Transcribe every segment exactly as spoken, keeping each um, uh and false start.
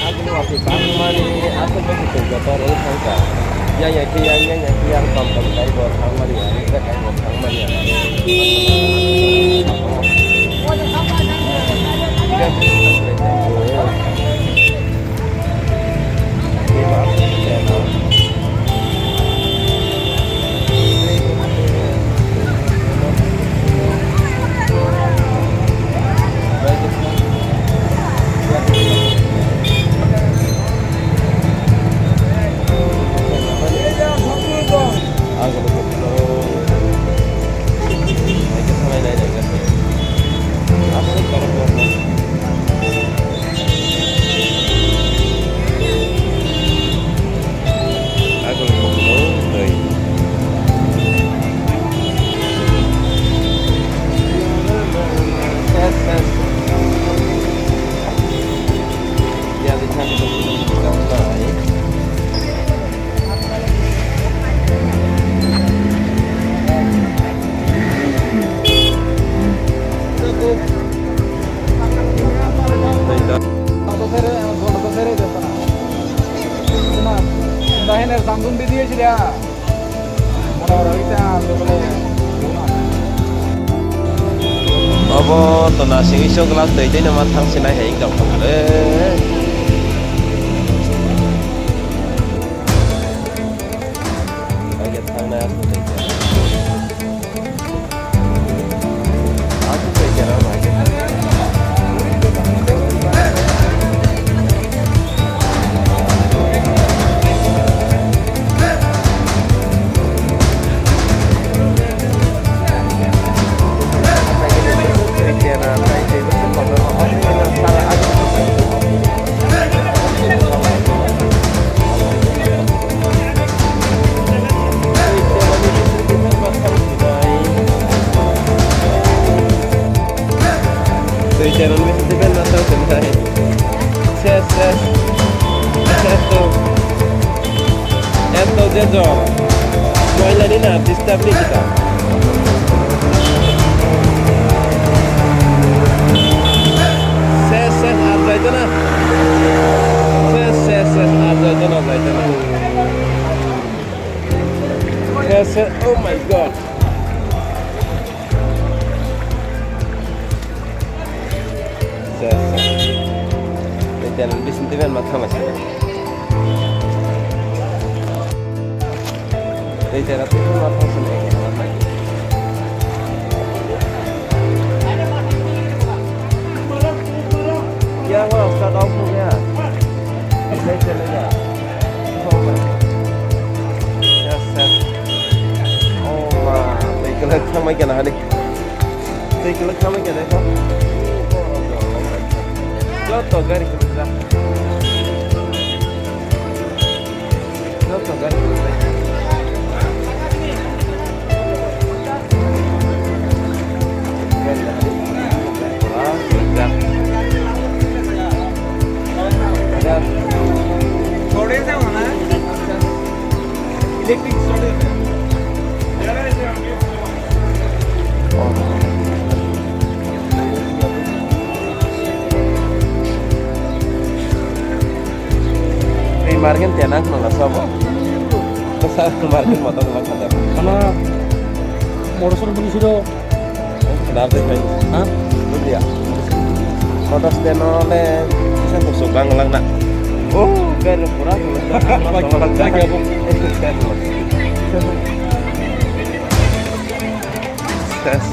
Agni wati bangmani aswk bai kwchwng joto rwui thangkha. Yang yang khe yang, yang yang khe yang, tom tom kaibo thangmani, ang khe kaibo thangmani. Obo to nasing iso glass twi twi no ma thang sinai hai wngkha le. Twi channel ni hwnkhe na tang tong nai. Ses, ses. Ses to. Eto je jor. Moila ni na disturb ni kita. Ses, ses, ar jai to na. Ses, ses, ses, ar jai to na, jai to na. Ses, ses, oh my God. Ses, ses. Tei channel bising tei ma thangma se. Tei channel tei ma thangma se. Ya, ho, start off ho gaya. Tei channel ya. Oh my. Ses, ses. Oh ma, tei kwlak thangmai kena hani. Tei kwlak thangmai kena kho. Joto gari kwlak. Joto gari kwlak. Electric. Ei market tianang nang sabo. Sa market motor nang kada. Kana motor soro bini siro. Kenapa sih? Hah? Lu dia. Kota Steno le bisa kusuk lang lang nak. Oh, biar pura. Lagi apa? Tes.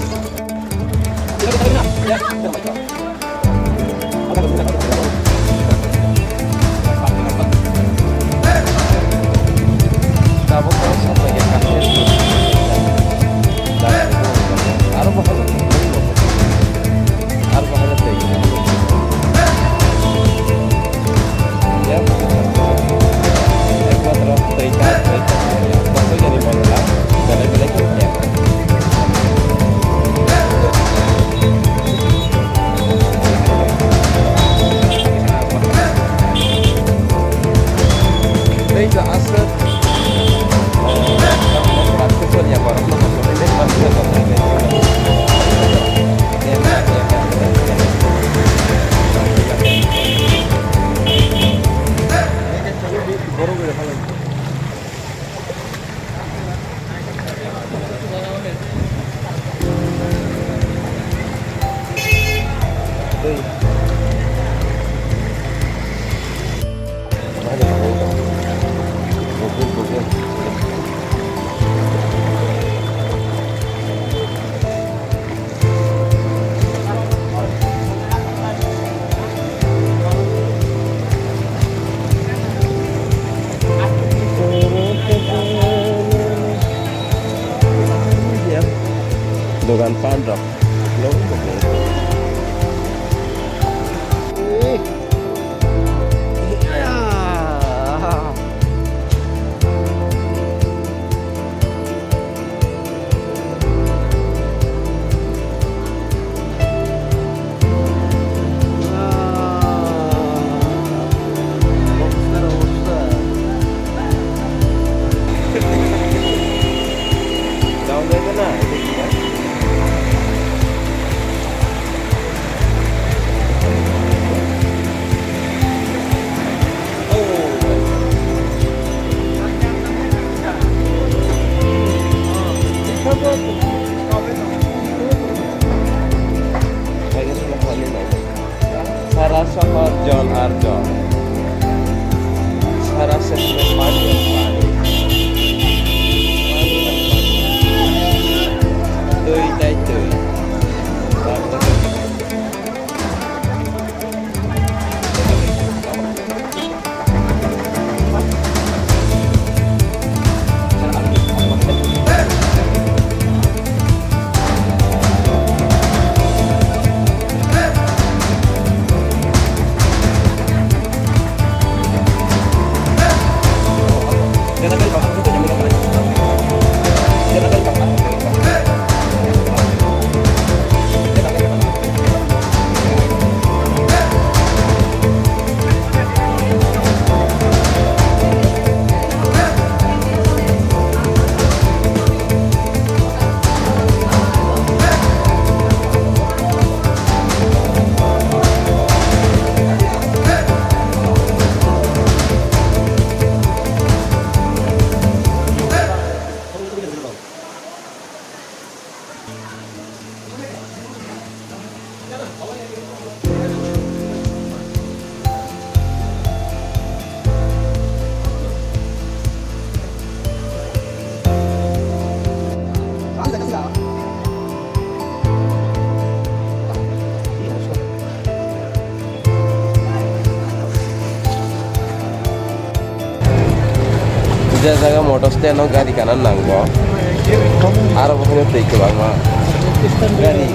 Dogan pan rok. Sara sohor jol ar jol. Sara sesme pani ar pani. Pani ar pani. Twi tai twi. Je jaga motor stand o gari kana nango. Aro bo hwnwi twi kwbangma. Gari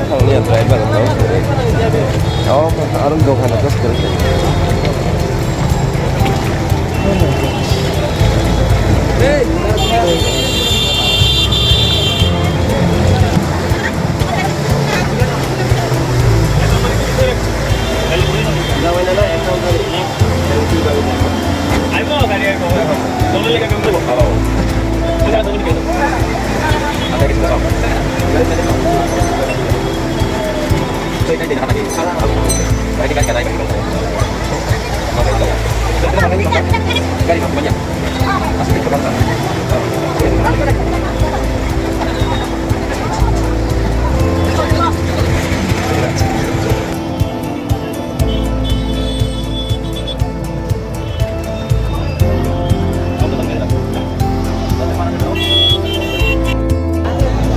thangni driver no. O aro dokan o kwrwi.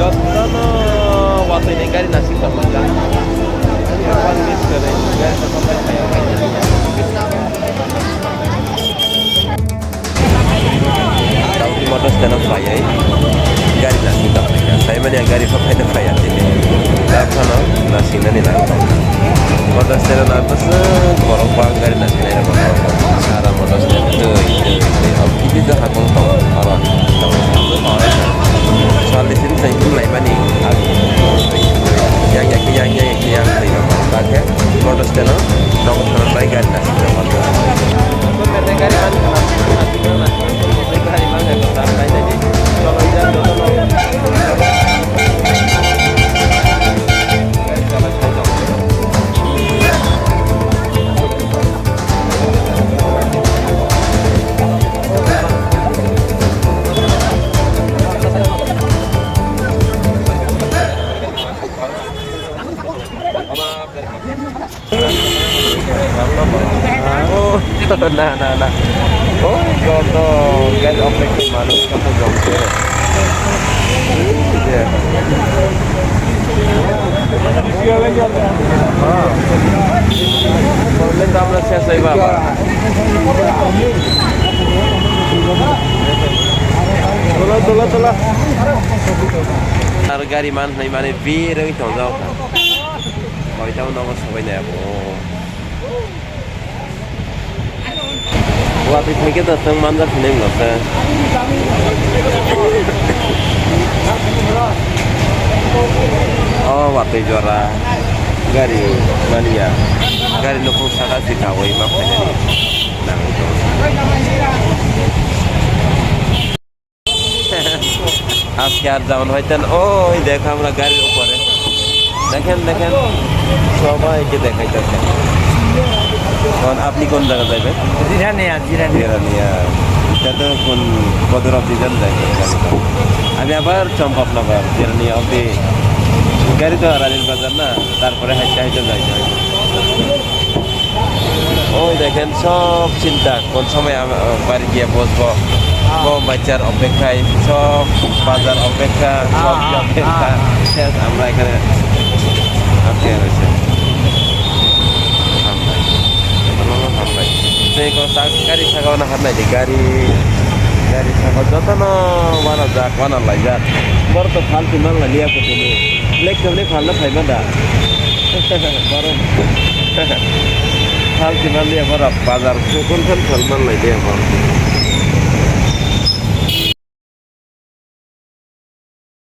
Jotono watwi ni gari nasing tongmani. Gari Motor stand o phaiwi gari nasing tongkha. Saimanya gari pha phaina phaiya tini. Da phano nasingnani nang tongkha. Motor stand o nang bwswk borok bang gari nasingnai rok. Sara motor stand twi twi twi. Omo kiti da hakong tong oro. Salni simi sai tong laimani. Yang yang yang yang yang twi rok. Bakhe motor stand o nokthar bai gari nasing tongkha. Oh, na, na, na. Oh, God, no. Get off the camera. Kata jom se. Yeah. Ah. Problem to amra ses hoy baba. Tola, tola, tola. Ar gari man nai mane bir oi tongjak. Koita nogo sobai nai abo. Watwi phaikhe da chwng manja phunai wngkha. O watwi jora gari mania. Gari nukung saka si kawi ma phainani. আজকে আর যাওয়া হইতেন, ওই দেখো আমরা গাড়ির উপরে। দেখেন, দেখেন, সবাইকে দেখাইতেছে। এখন আপনি কোন জায়গা যাবেন? জিরানিয়া, জিরানিয়া। জিরানিয়া। এটা তো কোন কদর অফ ডিজাইন যায়? আমি আবার চম্পকনগর, জিরানিয়া অফ দি গাড়ি তো রানীর বাজার না, তারপরে হাইটে হাইটে যাইতে হয়। ওই দেখেন, সব চিন্তা, কোন সময় আম-, আ, বাড়ি গিয়ে বসবো। হ্যাঁ। বউ বাচ্চার অপেক্ষায়, সব বাজার অপেক্ষা, হ্যাঁ, সব হ্যাঁ, অপেক্ষা। হ্যাঁ, হ্যাঁ। শেষ, আমরা এখানে আটকে রয়েছে। হামবাই। হামবাই। Tei ko sak gari saka o na hapnai di, gari, gari saka o jotono wana jak, wana laijak. Borok to phalti man lai liya kotini. Black cab ni phalna phai manda. Borok phalti man liya borok bazar se kon khan phal man lai liya borok.